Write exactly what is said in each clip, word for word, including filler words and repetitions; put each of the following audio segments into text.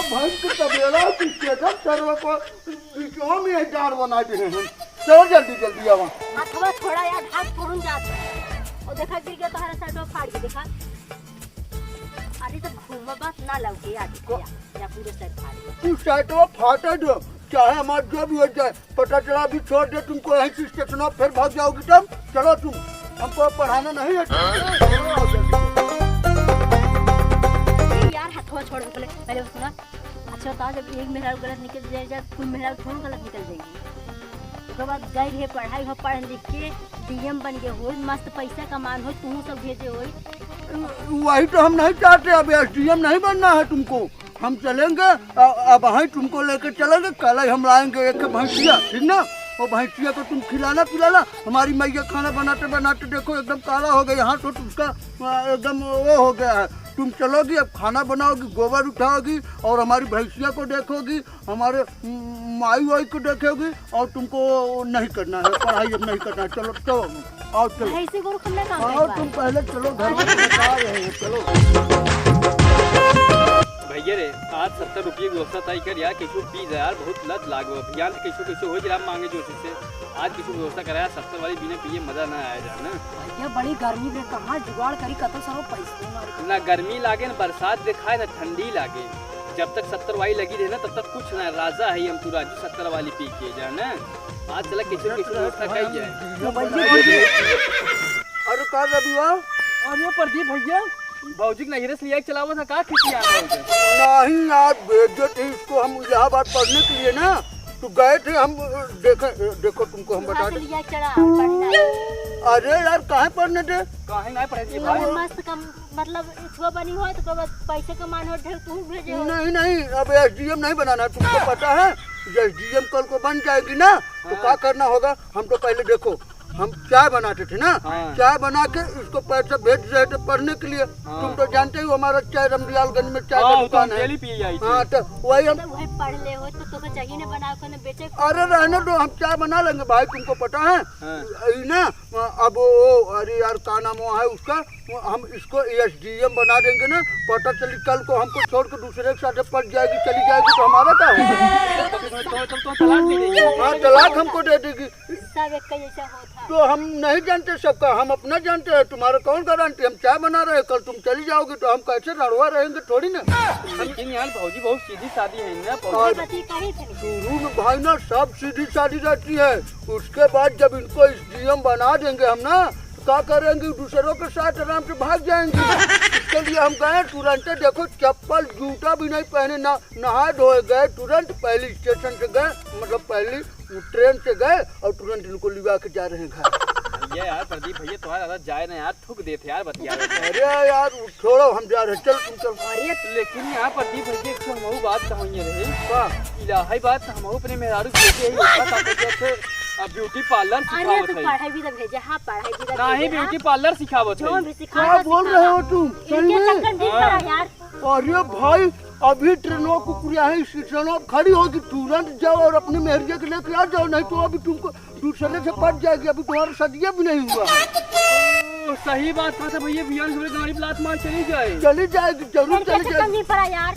भैंस के तबेला की केदम सरवा को बीचों में डार बना दे हैं। चलो जल्दी जल्दी आवा। हथवा छोड़ा यार, हाथ फोड़न जात है। और देखा गिर गया तोहरा शर्टवा फाड़ के देखा। अरे तो घूमा बात ना लौके यार, को- या, या पूरे शर्ट फाड़ के। तू शर्टवा फाटे दो, चाहे हमार जो भी हो जाए, पता चला अभी छोड़ दे तुमको यहीं से स्टेशन पर, फिर भाग जाओगी तब। चलो तुम, हमको पढ़ाना नहीं है। ए यार, हथवा छोड़ दे पहले, पहले वो सुना। अच्छा बताओ, जब एक मेहरारू गलत निकल जाए, जब कुल मेहरारू थोड़ा गलत निकल जाएगी, ओकर बाद गए रहे पढ़ाई, हो पढ़ लिख के डीएम बन गए हो, मस्त पैसा कमान हो, तू सब भेजे हो। वही तो हम नहीं चाहते, अब एसडीएम नहीं बनना है तुमको। हम चलेंगे, अ-, अब वहीं तुमको लेके चलेंगे, कल ही हम लाएंगे एक भैंसिया, ठीक ना? वो भैंसिया को तुम खिलाना पिलाना, हमारी मैया खाना बनाते बनाते देखो एकदम काला हो गया, हाथ तो उसका, अ, एकदम वो हो गया है। तुम चलोगी, अब खाना बनाओगी, गोबर उठाओगी और हमारी भैंसिया को देखोगी, हमारे, म, माई वाई को देखोगी और तुमको नहीं करना है, पढ़ाई अब नहीं करना है। चलो, चलो, आओ, चलो। भैंसी गोरू खन्ना काम आओ, करवा। तुम पहले चलो, घर में बता रहे हैं, चलो। भैया रे, आज सत्तर रुपये की व्यवस्था तय कर यार, कैसो पी जा यार, बहुत लत लागो। अभियान कैसो कैसो हो जरा मांगे जो से। आज कैसो व्यवस्था कराया, सत्तर वाली बिना पिए मजा ना आया जाना। भैया, बड़ी गर्मी में कहाँ जुगाड़ करी, कतो सरो पैसे मारे। ना गर्मी लागे, ना बरसात देखाए, ना ठंडी लागे। जब तक सत्तर वाली लगी रहे ना, तब तक कुछ ना, राजा है हम पूरा, जो सत्तर वाली पी के जाना। आज चला कैसे कैसे व्यवस्था करी जाए। अरे का रविवा? अरे प्रदीप भैया, भौजी के नैहरे से लिया के चलावा था का, खिसिया रहे थे? नहीं यार, भेजे थे इसको हम इलाहाबाद पढ़ने के लिए ना, तो गए थे हम। देखे, देखो तुमको हम बता वहाँ से दें। लिया चढ़ा पढ़ना। अरे यार, काहे पढ़ने थे? काहे ना पढ़े थे ये भाई? मस्त कम, मतलब, इच्छुआ बनी हो तो ओकर बाद पैसे कमान हो, ढेर तू भेजे हो। नहीं, नहीं, अब एसडीएम नहीं बनाना है, तुमको पता है? एसडीएम कल को बन जाएगी ना, तो हाँ। क्या करना होगा? हम तो पहले देखो, हम चाय बनाते थे ना, हाँ। चाय बना के इसको पैसा भेज रहे थे पढ़ने के लिए। हाँ। तुम तो जानते ही हो हमारा चाय रमदियालगंज में चाय हाँ, का वो तो दुकान हम है। डेली पिए जाई हाँ, थी। तो वही हम तो वही पढ़ ले हो तो तोके चाहिए ना बना के ना बेचे। अरे रहने दो, हम चाय बना लेंगे भाई, तुमको पता है? हाँ। ई ना, अब वो, अरे यार, का नाम हुआ है उसका, वो हम इसको एसडीएम बना देंगे ना, पता चली कल को हमको छोड़ के दूसरे के साथ पट जाएगी, चली जाएगी, तो हमारा क्या होगा? तो, तो, तो, तो तलाक दे देगी। हाँ, तलाक हमको दे देगी। सब एक का जैसा होता है। तो हम नहीं जानते सबका, हम अपना जानते हैं, तुम्हारा कौन गारंटी? हम चाय बना रहे हैं, कल तुम चली जाओगी तो हम कैसे रड़वा रहेंगे थोड़ी ना। लेकिन यार भौजी बहुत सीधी सादी है ना, भौजी। और बच्ची कहीं थे। शुरू में भाई ना सब सीधी सादी रहती है, उसके बाद जब इनको एसडीएम बना देंगे हम ना, तो क्या करेंगे, दूसरों के साथ आराम से भाग जाएंगे। इसके लिए हम गए तुरंत, देखो चप्पल जूता भी नहीं पहने ना, नहा धोए गए तुरंत, पहली स्टेशन से गए, मतलब पहली ट्रेन से गए और तुरंत इनको लिवा के जा रहे हैं घर। ये यार प्रदीप भैया, तुम्हारा ज्यादा जाए ना यार, थूक देते यार, बतिया रहे थे। अरे यार, छोड़ो, हम जा रहे हैं, चल तुम चल। अरे लेकिन यहाँ प्रदीप भैया, एक ठो हमहू बात कहूँ ये रहे। का? इलाहाबाद तो हमहू अपने मेहरारू भेजे ही, उसका का कहते थे, अब ब्यूटी पार्लर अरे सिखावत तो है। पढ़ाई भी तो भेजे, हाँ, पढ़ाई भी तो नहीं, भेजे, हाँ। ब्यूटी पार्लर सिखावत है। जो भी सिखावत है, क्या बोल रहे हो तुम? सही इनके में? चक्कर में हाँ। पड़ा यार। अरे भाई, अभी ट्रेनों को कुरिया है, स्टेशन अब खड़ी होगी, तुरंत जाओ और अपने मेहरिया के लेके आ जाओ, नहीं तो अभी तुमको दूसरे से पट जाएगी, अभी तुम्हारा सदिया भी नहीं हुआ। ओ, सही बात कहा था भैया, बिहान हमरे गाड़ी पे लात मार चली जाए। चली जाएगी, जरूर इनके चली चक्कर जाएगी। में पड़ा यार।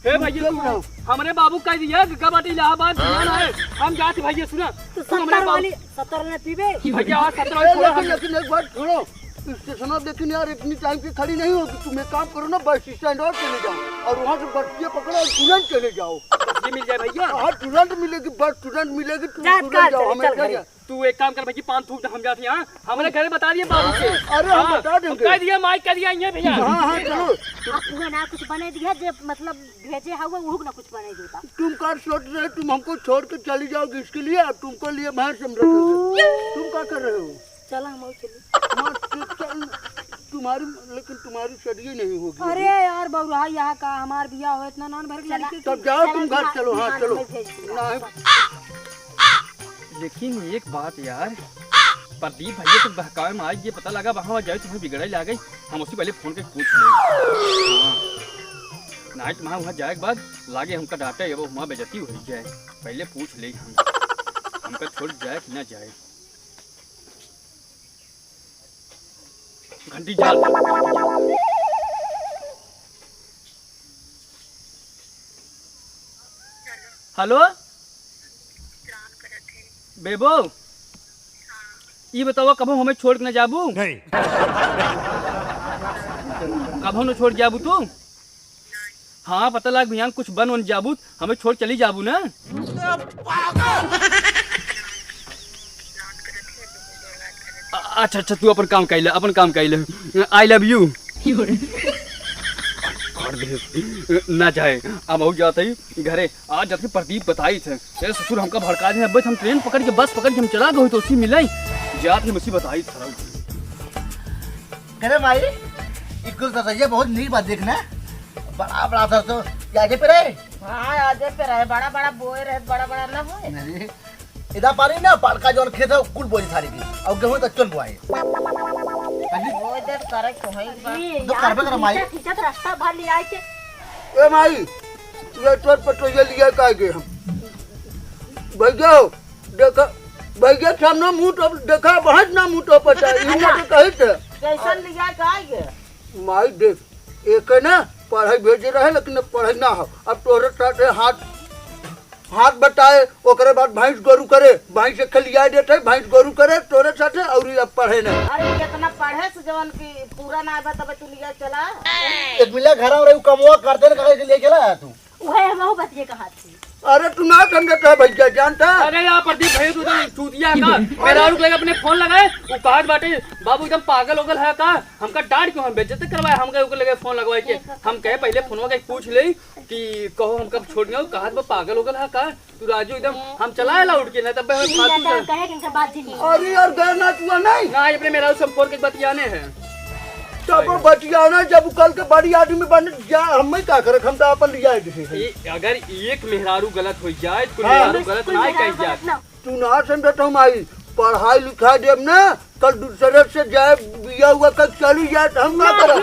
हे भैया, चुप तू रहो। हमरे बाबू कह दिया कि कब आते इलाहाबाद बिहान आए, हम जाते भैया, सुना। तू तू हमरे सत्तर बाबू वाली, सत्तर वाले पीबे? भैया, आज सत्तर वाली ए, थोड़ा लेकिन, हम लेकिन एक बात सुनो, स्टेशन पर लेकिन यार इतनी टाइम की खड़ी नहीं होगी, तुम एक काम करो ना, बस स्टैंड और चले जाओ और वहाँ से बस ये पकड़ो और तुरंत चले जाओ। बस ये मिल जाए भैया? हाँ, तुरंत मिलेगी बस, तुरंत मिलेगी, तुम जा, तुरंत चल, जाओ, चल, हमें चल क्या घर। जाए? तू एक काम कर भैया, पान थूक दे, हम जाते हैं, हाँ? हमरे घरे बता दिए बाबू से। अरे, हम हाँ, बता देंगे। कह दिया, माइक कह दिया, ये भैया। हाँ, हाँ, चलो। आप हुआ ना कुछ बने दिया, जे मतलब भेजे हवा, वो ना कुछ बने देता। तुम का सोच रहे, तुम हमको छोड़ के चली जाओगी इसके लिए, अब तुमको लिए भैंस हम रखेंगे। तुम क्या कर रहे हो? चला हम और चली। मत चल, तुम्हारी, लेकिन तुम्हारी सदिये नहीं होगी अरे अभी। यार बउरहा, यहाँ का हमार बियाह हो, इतना नान भर के चला। लड़की तब जाओ तुम चला घर, चलो, हाँ, चलो। में भेज दिया। नहीं। लेकिन एक बात यार, प्रदीप भैया के बहकावे में आई, ये पता लगा वहाँ जाए तुम्हें बिगड़े लागे, हम उससे पहले फोन करके पूछ ले। हाँ। नाइट में वहाँ जाए के बाद लागे हमका डांटे, अब वहाँ बेइज्जती हो जाए, पहले पूछ ले हम, हमका छोड़ जाए कि ना जाए। घंटी जाल। हेलो बेबो, ई बतावा, कबो हमें छोड़ के न जाबू? नहीं। कबो न छोड़ के जाबू तू? हाँ, पता लाग बिहान कुछ बन वन जाबू, हमें छोड़ चली जाबू ना? अ-, अच्छा, अच्छा, तू अपन काम कइले, अपन काम कइले। I love you। ना चाहे, अब हो जाते ही घरे। आज जाके प्रदीप बताई थे, ए ससुर हमका भड़का दे, अबे हम ट्रेन पकड़ के, बस पकड़ के हम चला गए तो उसी मिले। जात ही मसी बताई थे। करे माई, ई कुल ससैया बहुत नीक बात देखना। बड़ा बड़ा सरसों, ये आजे पे रहे? हाँ, आजे पे रहे, बड़ा बड़ा बोए रहे, बड़ा बड़ा ना होए। अरे, इधर पानी ना, बड़का जौन खेत है, कुल बोरी थारी की, और गेहूं तो चल बुआई। अजी, बोए दे, करे को है, ई बा। अरे तो यार, करबे करे माई। खींचत, खींचत रास्ता भर ले आए के। ए माई, ये तोर पटोहिया लिया का गए हम? भैया, देखा, भैया, सामने मुंह तो देखा, बहुत ना मुंह तो पता, ई ना तो कही थे। कैसन लिया का गए? माई देख, एक है ना, पढ़ाई भेजे रहे, लेकिन अब पढ़ाई ना हो। अब तोरे साथे हाथ, हाथ बटाए, ओकरे बाद भैंस गोरू करे, भैंस के खलिया देते, भैंस गोरू करे, तोरे साथे, और अब पढ़े ना। अरे, कितना पढ़े से जवन की पूरा ना बा, तब तू लिया चला। एक मिला घर में रही, कमवा करते ना, कहे के लिए चला है तू। उहे हमहू बतिये कहत थी। अरे तू ना समझत है भैया, जानता? अरे यार प्रदीप भैया, तू तो चूतिया का। मेहरारू के लगे अपने फोन लगाए, वो कहत बाटे, "बाबू एकदम पागल होगल है का? हमका डांट क्यों, हम बेइज्जत करवाए, हमका ओकर लगे फोन लगवाए के।" हम कहे पहले फोनवा के पूछ ले कि कहो हमका छोड़ गयो, कहत बा पागल होगल है का? तू राजू एकदम हम चलाए ला उठ के ना, तब हमें ठीक है, फालतू तो कर। कहे कि इनसे बात नहीं। अरे यार, गए ना तू नहीं। ना, अपने मेहरारू से हम फोन के बतियाने हैं। तब बतियाना, जब कल के बड़ी आदमी बन जा, हम का करे, हम तो अपन लिया है किसी से। ये, अगर एक मेहरारू गलत हो जाए, तो हाँ। मेहरारू गलत कुल ना मेहरारू कह जाए। गलत ना। तू ना समझत हम आई, पढ़ाई लिखाई देब ना, कल दूसरे से जाए, बिया हुआ कल चली जाए, तो हम ना करब।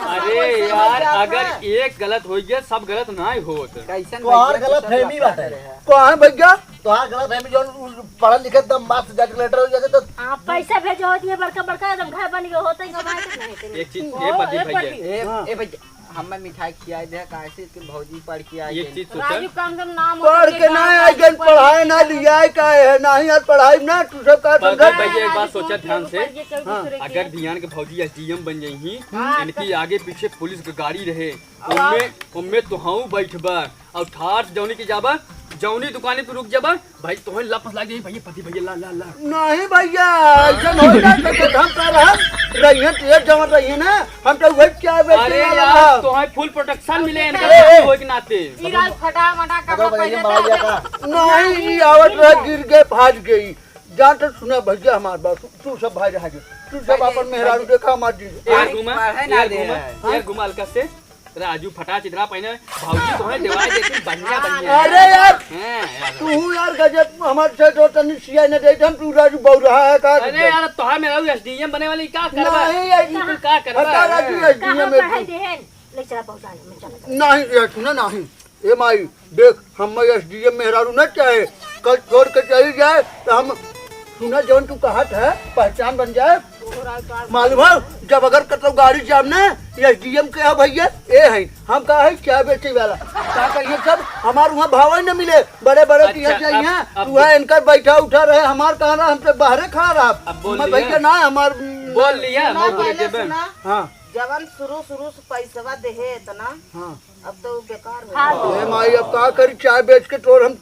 अरे यार, अगर एक गलत हो गया, सब गलत ना होत। कैसन तोहार भैया, गलत तू सब फहमी लफड़ा बाटे। करे है। कहाँ है भैया? तोहार गलत फहमी, जौन उ पढ़ल लिखल एकदम मार्क्स जाके लेटर हो जाते तो आप पैसा भेजो होती है, बड़का बड़का एकदम घर बन गए होते ही कमाए तो नहीं थे। एक चीज, ओ, ये बात ए भैया। प्रदीप। ए, हाँ। ए भैया, हमें मिठाई खियाए दे, काहे से कि भौजी पढ़ के आई एक है। चीज सोचा। राजू कम से कम नाम पढ़ होते के ना ना, आई गन पढ़ाए ना लिया है, का है, ना ही यार पढ़ाई ना, तू सब का पर समझा? भैया, एक बात राजू सोचा कम से ध्यान से। ऊपर ये केहू हाँ। दूसरे के। अगर बिहान के भौजी एसडीएम बन जाई ही, हाँ, इनकी तो आगे पीछे पुलिस के गाड़ी रहे, हाँ। उनमें, उनमें तो हाँ बैठबा, और ठार से जौनी की जाबा, जौनी दुकाने पे रुक जाबा, भाई तोहे लापस लाग जाई भैया, पति भैया, ला, ला, ला। नहीं भैया, ऐसा नहीं ना, तो हम कर रहा, रहिए तो ये जवन रहिए ना, हम तो वही क्या बेचने अरे वाला यार, रहा। तोहे फुल प्रोटेक्शन मिले इनका ए, ए। होए के नाते। ई राज फटा मटा कपड़ा बताओ, बताइए, पहने बड़ा था। भैया का? नहीं, ये आवत रहा, गिर गए, फाट गई। जा तो सुना भैया हमार बात, तू सब भाई रह गए, तू सब भाई, अपन मेहरारू भाई। देखा, हमार जी। यार घुमा, पढ़े ना यार दे घुमा, रहा है। यार घुमा हल्का से। राजू फटा चिथरा पहने, भौजी तोहे देवाई देती बढ़िया, बढ़िया। अरे यार, हाँ, यार। तू यार गजब हमारे से तो तनी सिया न दे, हम तू राजू बहु रहा है का? अरे यार, तोहार मेहरारू एसडीएम बने वाली, का करबा? नहीं, ये तू का करबा? हटा राजू, एसडीएम कहाँ में पढ़ाई तू। देहन? ले चला पहुँचा ले, मैं चला। नहीं, ये सुना नहीं। ए माई, देख, हम एसडीएम मेहरारू न चाहे, कल छोड़ के चली जाए, तो हम सुना जौन तू कहत है, पहचान बन जाए। मालूम है, जब अगर कतौ गाड़ी जाम ना, एसडीएम के है भैया, ए है, हम का है, क्या बेचे वाला, का कहिए सब, हमार वहाँ भाव ही न मिले, बड़े बड़े अच्छा, किया चाहिए, अब, अब तू है इनकर बैठा उठा रहे, हमार कहाँ रहा, हम तो बाहरे खा रहा, अब बोल मैं लिया। भैया ना, हमार बोल लिया, सुना, मैं बोले पहले के बन। सुना। हाँ। जवन शुरू, शुरू से पैसवा देहे इतना, हाँ। अब तो बेकार हो हाँ। गया। ए माई, अब का करी, चाय बेच के तोर हम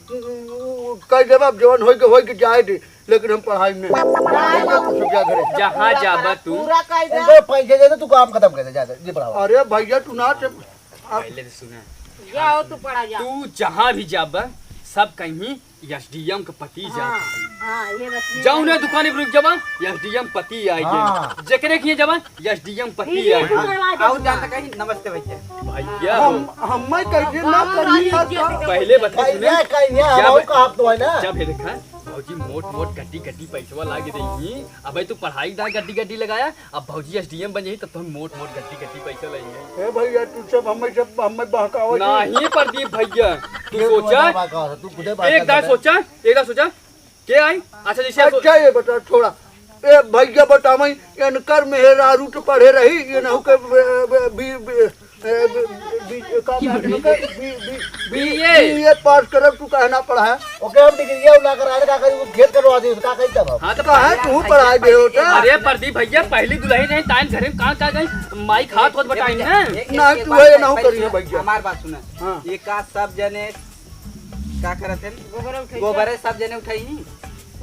कह देब, अब जवन होई के, होई के जाए दे, लेकिन हम पढ़ाई में। नहीं, तू सब जा घरे। जहाँ पूरा जाबा करा, तू। पूरा कह दे। ए, पैसे दे दे, तू काम खत्म कर दे, जा दे, जी पढ़ावा। अरे भैया, तू ना से, अब पहले तो सुना। जाओ, तू पढ़ा जा। तू जहाँ भी जाबा, सब कहीं एसडीएम के पति जात हाँ, है। हाँ, ये बात ये जौने है। दुकाने पर रुक जाबा, एसडीएम पति आई हाँ। गए। जेकरे किए जाबा, एसडीएम पति ये आई हम गए। करवा दे और दूंगा। जानता कहीं, नमस्ते भैया। भैया हम, हो। हम मैं कैसे ना करी यार, का? पहले बता सुने। भैया कहीं है, क्या हम भाई? का आप तो है ना। जब ये देखा, भौजी मोट मोट गड्डी गड्डी पैसवा लागे देही। अबे तू पढ़ाई ना गड्डी गड्डी लगाया, अब भौजी एसडीएम बन जाई, तब तो हम मोट मोट गड्डी गड्डी पैसा लेंगे। ए भैया, तू सब हमें, सब हमें बहकावत है। नहीं प्रदीप भैया, तू ये सोचा, बड़ा बहकावत है, तू खुदे बात एक दाई करता है। सोचा, एक दाई सोचा, के आई? अच्छा, जैसे अच्छा, ये बता, छोड़ा। ए भैया, बतावई, इनकर मेहरारू तो पढ़े रही, ये नहु के बी-, बी-, बी-, ए, बी-, बी-, ये का कहते हैं कि बी-, बी-, बी-, बीए। बीए पास करब, तू काहे ना पढ़ाए? ओके, हम डिग्री उला कर आए, का करी, वो खेत करवा दे, का करी तब हम? हाँ, तो काहे तू पढ़ाए दे होता? अरे प्रदीप भैया, पहली दुल्हन रहे, टाइम घरे में कहाँ, कहाँ गई? माई खात होत बताई ना। ना, तू है, ना करी है भैया। हमार बात सुना। हाँ। ये का सब जने का करत है? गोबर उठाई। गोबर है, सब जने उठाई।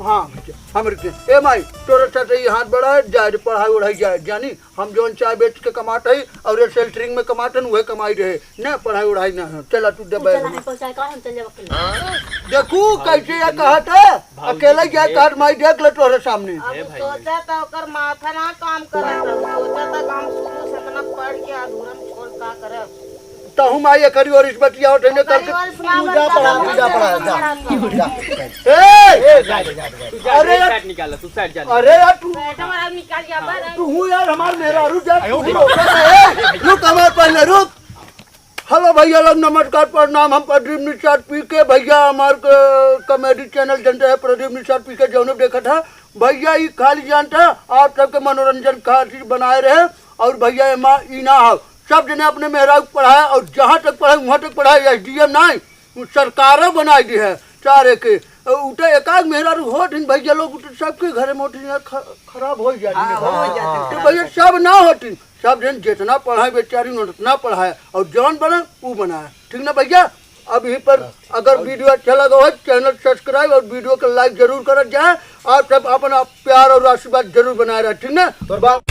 हाँ भैया, हमरे के। ए माई, तोरे साथे ये हाथ बढ़ाए, जाए रे, पढ़ाई उढ़ाई जाए, जानी? हम जौन चाय बेच के कमात हई और ये सेल्टरिंग में कमात हन, उहे कमाई रहे। ना पढ़ाई उढ़ाई ना है। चला तू दे हम चला बैग। है, पहुँचाए का, हम चल जाब अकेले। देखू, कैसे ये कहत है, अकेले जाए कहत माई देख ले तोहरे सामने। अब सोचा था ओकर माथा ना काम करत है। सोचा था कि हम शुरू से इतना पढ़ के अधूरा में छोड़ का करब। तहु माई एकरी ओर इस बतिया उठे ने कल के। तू जा पढ़ा, तू जा पढ़ा, जा। जा। ए! ए, जा, जा, जा, जा। तू जा, अरे यार। साइड निकाल, तू साइड जा। अरे यार, तू, मैडम, और अब निकाल जा, बस। तू हूँ यार, हमार मेहरारू जा, तू हूँ रोका है। रुक, हमार पहले रुक। हेलो भैया लोग, नमस्कार, प्रणाम। हम प्रदीप निषाद पी के, भैया हमार क-, कॉमेडी चैनल जनता है प्रदीप निषाद पी के, जौने देखत है। भैया, ई खाली जानता, आप सबके मनोरंजन खातिर बनाए रहे। और भैया, एमा ई ना हो, सब जने अपने मेहरारू के पढ़ाए और जहाँ तक पढ़ाए, वहाँ तक पढ़ाए। एसडीएम नाहीं, उ सरकारो बनाई दी है सारे के। उ तो एकाध मेहरारू होत हिन भैया लोग, उ तो सबके घरे में होत हिन, ख-, खराब हो जात हिन। हाँ, हो जात हिन तो खराब। भैया, सब ना होत हिन, सब जन जितना पढ़ाए बेचारी, उतना पढ़ाए और जौन बने, उ बनाए। ठीक ना भैया? अब यहीं पर अगर वीडियो अच्छा लगा हो, चैनल सब्सक्राइब और वीडियो को लाइक जरूर करत जाए। आप सब अपना प्यार और आशीर्वाद जरूर बनाए रहे, ठीक ना? तोर बाप